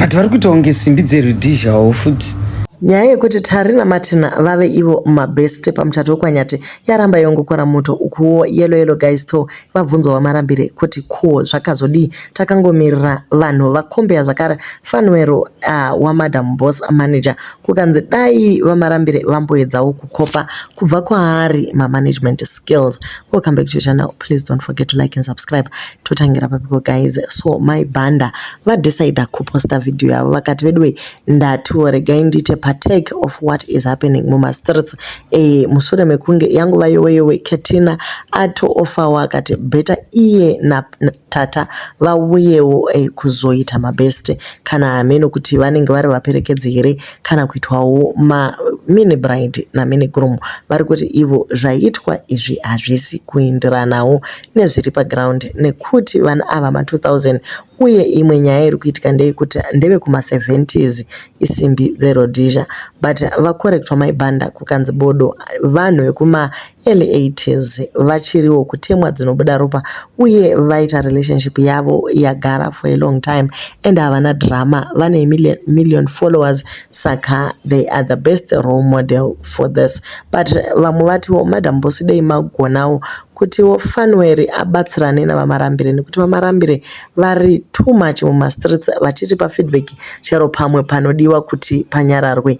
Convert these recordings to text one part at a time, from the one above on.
But vari kuita kunge simbi dzeRhodesiawo futi. Nyaya yekuti Tari naMartin vave ivo mabest pamuchato wekwaNyati yaramba yongokora muto. Ukuwo Yellow Yellow Guys to vabvunzwa VaMarambire kuti ko zvakazodii. Takangomirira vanhu vakombeya zvakare Fanuero waMadam Boss manager kukanzi dai VaMarambire vamboedzawo kukopa kubva kwaari mamanagement skills. Welcome back to your channel. Please don't forget to like and subscribe. Totangira papiko guys. So my banda vadecida kuposta video yavo vakati veduwe ndatiwo regai ndiite partake of what is happening mumastreets mushure mekunge yanguva yowe yowe Ketina atoofawo akati better iye natata vauyewo kuzoita mabest kana hameno kuti vanenge vari vaperekedzi here kana kuitwawo mamini bride namini groom. Vari kuti ivo zvaitwa izvi hazvisi kuenderanawo nezviri paground nekuti vanhu ava ma2000 uye imwe nyaya iri kuitika ndeyekuti ndevekuma70s isimbi dzeRhodesia, but vakorektwa maibhanda kukanzi bodo, vanhu vekuma early 80s vachiriwo kutemwa dzinobuda ropa uye vaita relationship yavo yagara for a long time and havana drama, vane million, million followers, saka they are the best role model for this. But vamwe vatiwo Madam Boss dei magonawo kutiwo Fanueri abatsirane navaMarambire nekuti VaMarambire vari too much mumastreets vachitipa feedback chero pamwe panodiwa kuti panyararwe.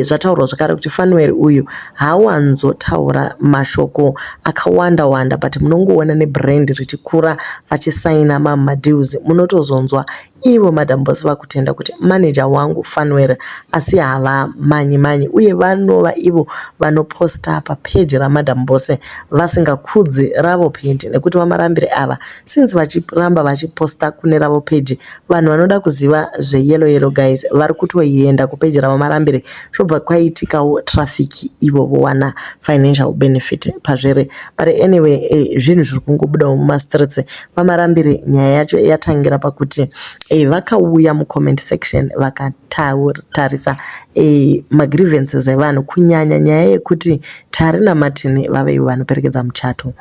Zvataurwa zvakare kuti Fanueri uyu haawanzotaura mashoko akawanda wanda, but munongoona nebrand richikura vachisaina mamwe madeals, munotozonzwa ivo Madam Boss vakutenda kuti manager wangu Fanuel, asi havamanyi manyi uye vanova ivo vanoposta papeji raMadam Boss vasingakudzi ravo peji nekuti VaMarambire ava since vachiramba vachiposta kune ravo peji, vanhu vanoda kuziva zveYellow Yellow Guys vari kutoenda kupeji ravaMarambire, zvobva kwaitikawo traffic, ivo vowana financial benefit pazviri. But anyway, zvinhu zviri kungobudawo mumastreets. VaMarambire nyaya yacho yatangira pakuti vakauya mucomment section vakatarisa magrievances evanhu, kunyanya nyaya yekuti Tari naMartin vave ivo vanoperekedza muchato,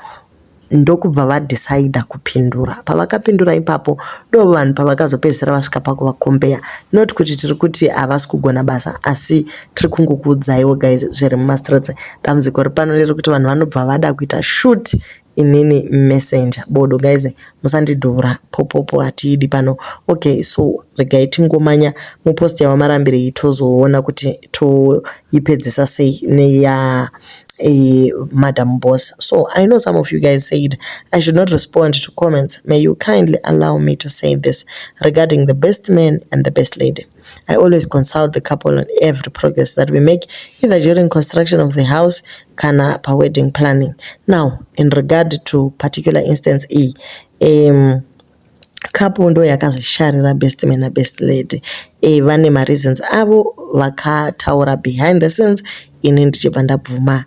ndokubva vadhisaidha kupindura. Pavakapindura ipapo ndo vanhu pavakazopedzisira vasvika pakuvakombeya. Not kuti tiri kuti havasi kugona basa, asi tiri kungokuudzaiwo guys zviri mumastreets. Dambudziko ripano rerekuti vanhu vanobva vada kuita shoot inini messenger. Bodo guys, musandidhura popopo, hatiidi pano. Okay, so regai tingomanya mupost yavaMarambire, tozoona kuti toipedzisa sei neya Madam Boss. So I know some of you guys said I should not respond to comments. May you kindly allow me to say this regarding the best man and the best lady. I always consult the couple on every progress that we make, either during construction of the house kana pa-wedding planning. Now, in regard to particular instance e, couple ndo yakazvisharira best man nabest lady. Vane mareasons avo vakataura behind the scenes, ini ndichibva ndabvuma.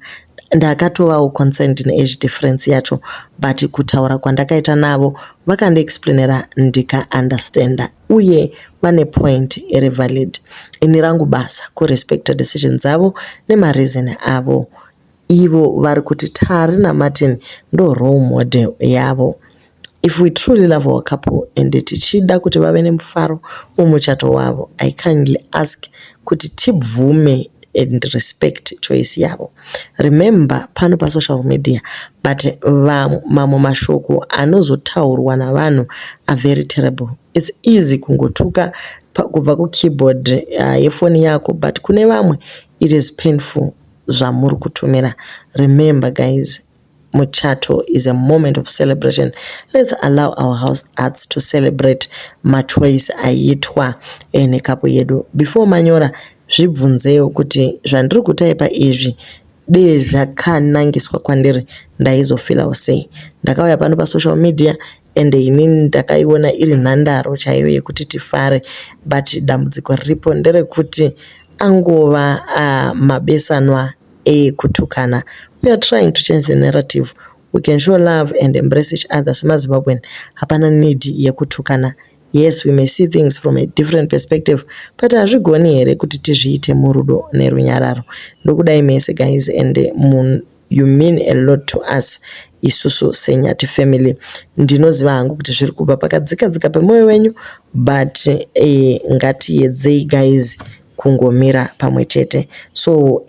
Ndakatovawo concerned neage difference yacho, but kutaura kwandakaita navo vakandiexplainera ndikaunderstanda uye vane point iri valid. Ini rangu basa kurespecta decision dzavo nemareason avo. Ivo vari kuti Tari naMartin ndo role model yavo. If we truly love our couple and tichida kuti vave nemufaro mumuchato wavo, I kindly ask kuti tibvume and respect choice yavo. Remember, pano pasocial media, but mamwe mashoko anozotaurwa navanhu are very terrible. It's easy kungotuka kubva kukeyboard yefoni yako, but kune vamwe it is painful zvamuri kutumira. Remember guys, muchato is a moment of celebration. Let's allow our house arts to celebrate machoice aiitwa necouple yedu. Before manyora, zvibvunzewo kuti zvandiri kutaipa izvi dee zvakanangiswa kwandiri ndaizofeelawo sei? Ndakauya pano pasocial media ende inini ndakaiona iri nhandaro chaiyo yekuti tifare, but dambudziko riripo nderekuti angova mabesanwa ekutukana. We are trying to change the narrative. We can show love and embrace each other semaZimbabwean. Hapana need yekutukana. Yes, we may see things from a different perspective, but hazvigoni here kuti tizviite murudo nerunyararo? Ndokudai mese guys, and you mean a lot to us. Isusu seNyathi family, ndinoziva hangu kuti zviri kubva pakadzika dzika pemwoyo wenyu, but ngatiedzei guys kungomira pamwe chete. So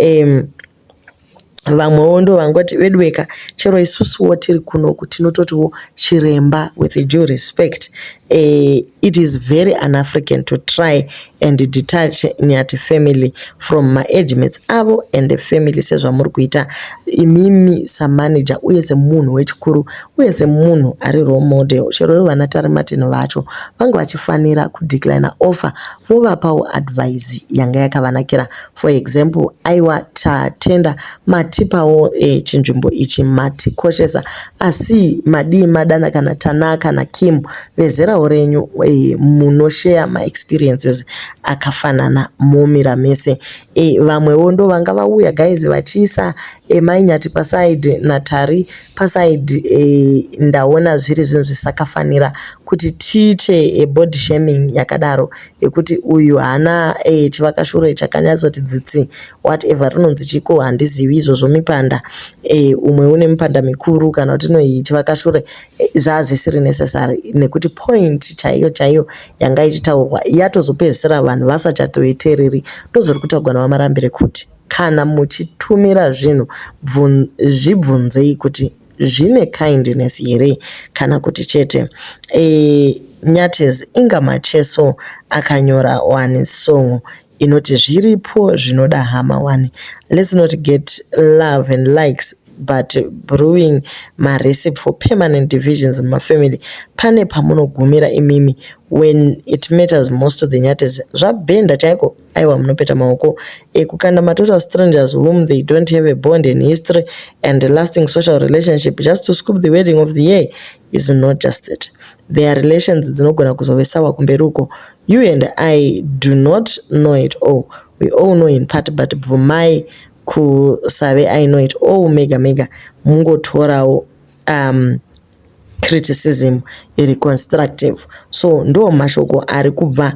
vamwewo ndo vangoti veduweka, chero isusuwo tiri kunoku tinototiwo chiremba, with due respect, it is very un-African to try and detach Nyathi family from maagemates avo and the family sezvamuri kuita imimi samanager uye semunhu wechikuru uye semunhu ari role model. Chero ivo vana Tari Martin vacho vanga vachifanira kudeclina offer, vovapawo advice yanga yakavanakira. For example, aiwa, tatenda matipawo chinzvimbo ichi, matikoshesa, asi madii madana kana Tana kana Kim vezerawo renyu munoshare maexperiences akafanana, momira mese. Vamwewo ndo vanga vauya guys vachiisa Mainyati paside naTari paside. Ndaona zviri zvinhu zvisakafanira kuti tiite body shaming yakadaro, yekuti uyu haana chivakashure chakanyatsoti dzitsi, whatever rinonzi chiko, handizivi izvozvo, mipanda, umwe une mipanda mikuru kana kuti inoyi chivakashure. Zvazvisiri necessary nekuti point chaiyo chaiyo yanga ichitaurwa yatozopedzisira vanhu vasachatoiteereri. Ndozviri kutaurwa naVaMarambire kuti kana muchitumira zvinhu, zvibvunzei kuti zvine kindness here kana kuti chete. Nyates inga Macheso akanyora one song inoti "Zviripo zvinoda hama one". Let's not get love and likes but brewing marecipe for permanent divisions mumafamily. Pane pamunogumira imimi when it matters most to the Nyates. Zvabhenda chaiko, aiwa, munopeta maoko kukanda matotal strangers whom they don't have a bond in history and a lasting social relationship just to scoop the wedding of the year is not just it. Their relations dzinogona kuzovesawa kumberi uko. You and I do not know it all. We all know in part, but bvumai kusave I know it all mega mega, mungotorawo criticism iri constructive. So ndo mashoko ari kubva,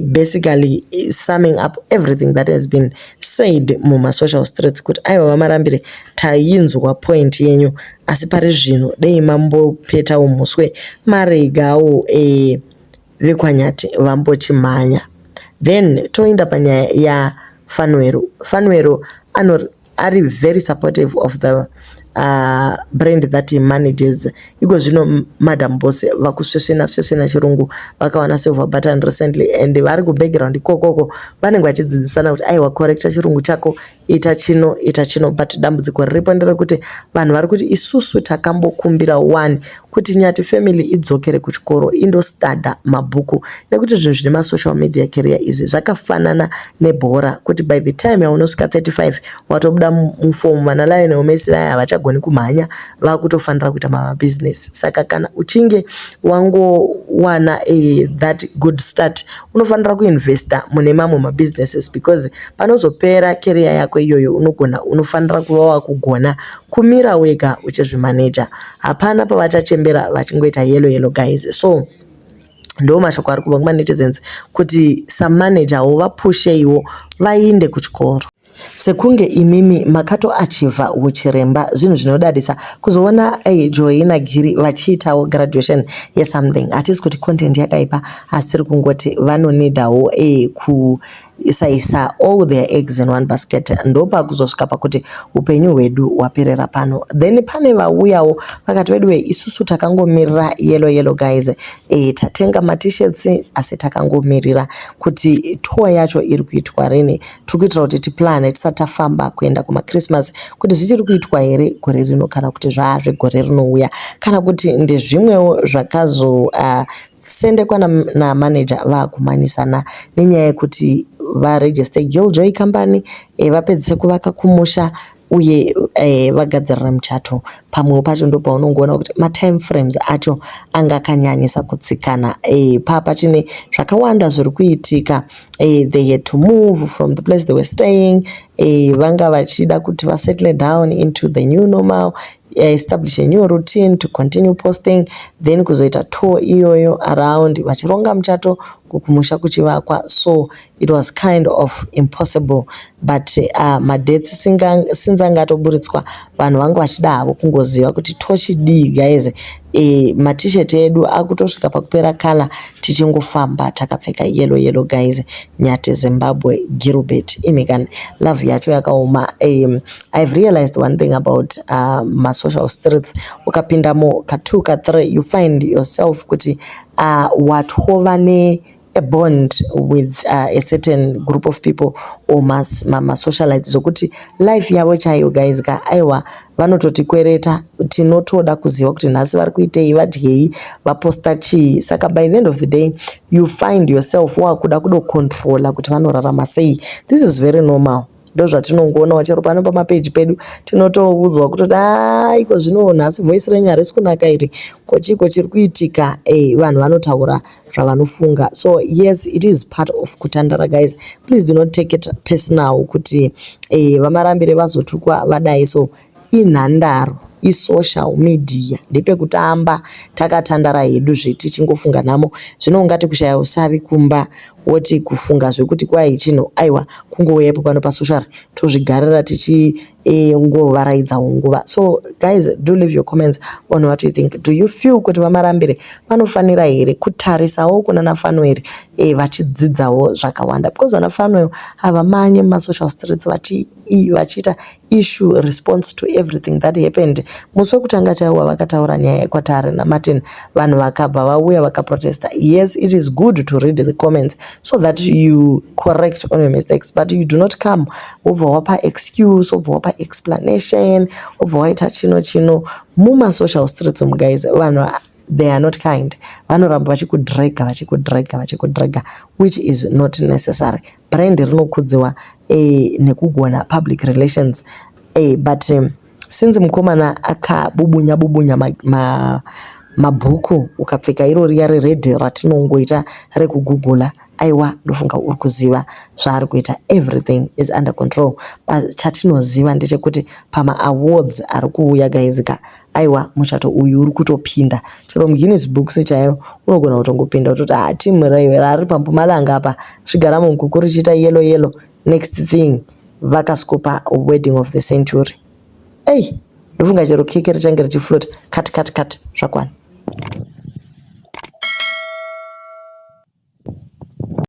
basically summing up everything that has been said mumasocial streets, kuti aiwa, VaMarambire, tainzwa point yenyu, asi pari zvino dei mambopetawo muswe, maregawo vekwaNyati vambochimhanya. Then toenda panyaya yaFanuero. Fanuero ari very supportive of the brand that he manages. Iko zvino Madam Boss vakusvesvena svesvena chirungu, vakawana silver button recently and vari kubackground ikokoko vanenge vachidzidzisana kuti aiwa, correcta chirungu chako, ita chino, ita chino. But dambudziko riripo nderekuti vanhu vari kuti isusu takambokumbira one kuti Nyati family idzokere kuchikoro, indostadha mabhuku, nekuti zvinhu zvine masocial media career izvi zvakafanana nebhora, kuti by the time yaunosvika 35 watobuda mufomu. Vana Lionel Messi vaya havachagoni kumhanya, vakutofanira kuita mabhizinesi. Saka kana uchinge wangowana that good start, unofanira kuinvesta mune mamwe mabusinesses, because panozopera career yako iyoyo unogona, unofanira kuva wakugona kumira wega uchizvimaneja. Hapana pavachachembera vachingoita yellow yellow guys. So ndo mashoko ari kubva kumanetizens kuti samanagerwo vapusheiwo vainde kuchikoro. Sekunge imimi makatoachivha uchiremba, zvinhu zvinodadisa kuzoona Joy naGiri vachiitawo graduation yesomething. Hatisi kuti content yakaipa, asi tiri kungoti vanonidawo kusaisa all their eggs in one basket, ndopakuzosvika pakuti upenyu hwedu hwaperera pano. Then pane vauyawo vakati veduwe, isusu takangomirira yellow yellow guys, tatenga matishets asi takangomirira kuti tour yacho iri kuitwa rini. Tiri kuitira kuti tiplane tisati tafamba kuenda kumachristmas, kuti zvichiri kuitwa here gore rino kana kuti zvaazvegore rinouya, kana kuti ndezvimwewo zvakazo sendekwa namanager vaakumanyisana nenyaya yekuti varegister Giljoy Company, vapedzise kuvaka kumusha uye vagadzirira muchato. Pamwewo pacho ndopaunongoona kuti matime frames acho anga akanyanyisa kutsikana. Pachine zvakawanda zviri kuitika. They had to move from the place they were staying. Vanga vachida kuti vasettle down into the new normal, establish a new routine to continue posting, then kuzoita tour iyoyo around vachironga muchato. Kumusha kuchivakwa, so it was kind of impossible. But madates since anga atoburitswa, vanhu vanga vachida havo kungoziva kuti tochidii, guys. MaT-shirt edu akutosvika pakupera colour, tichingofamba takapfeka yellow yellow, guys. Nyati, Zimbabwe, Gilbert, imi kani, love yacho yakaoma. I've realized one thing about masocial streets: ukapindamo ka2, ka3, you find yourself kuti watova ne a bond with a certain group of people or masocialites, zvokuti life yavo chaiyo, guys ka, aiwa, vanototikwereta. Tinotoda kuziva kuti nhasi vari kuitei, vadyei, vaposta chii. Saka by the end of the day you find yourself wakuda kudocontrola kuti vanorarama sei. This is very normal, ndo zvatinongoonawo chero pano pamapeji pedu. Tinotoudzwa kutoti, "A, iko zvino nhasi voice renyu harisi kunaka iri, kochiko chiri kuitika?" Vanhu vanotaura zvavanofunga. So yes, it is part of kutandara, guys. Please do not take it personal kuti VaMarambire vazotukwa vadai. So inhandaro, isocial media, ndepekutamba takatandara hedu zvetichingofunga nhamo. Zvino ungati kushaya usavi kumba, woti kufunga zvekuti kwai chino, aiwa, kungouya ipo pano pasocial, tozvigarira tichingovaraidzawo nguva. So guys, do leave your comments on what you think. Do you feel kuti VaMarambire vanofanira here kutarisawo kuna naFanuel, vachidzidzawo zvakawanda? Because vana Fanuel havamanye mumasocial streets vachiita issue response to everything that happened. Musi wekutanga chaiwo vakataura nyaya yekwaTari naMartin, vanhu vakabva vauya vakaprotesta. Yes, it is good to read the comments so that you correct on your mistakes, but you do not come wobva wapa excuse, wobva wapa explanation, wobva waita chino chino mumasocial streets umu. Guys, vanhu, they are not kind. Vanoramba vachikudrega, vachikudrega, vachikudrega, which is not necessary. Brand rinokudziwa nekugona public relations, but since mukomana akabubunya bubunya mabhuku, ukapfeka iro riya rered ratinongoita rekugugula, aiwa, ndofunga uri kuziva zvaari kuita. Everything is under control. Chatinoziva ndechekuti pamaawards ari kuuya, guys ka, aiwa, muchato uyu uri kutopinda chero muGuinness Books chaiyo. Unogona kutongopinda kutoti, "Ah, timu rari paMpumalanga apa zvigara mumukuku richiita yellow yellow." Next thing, vakascopa wedding of the century. Ei, ndofunga chero keke richange richiflota. Cut, cut, cut, zvakwana.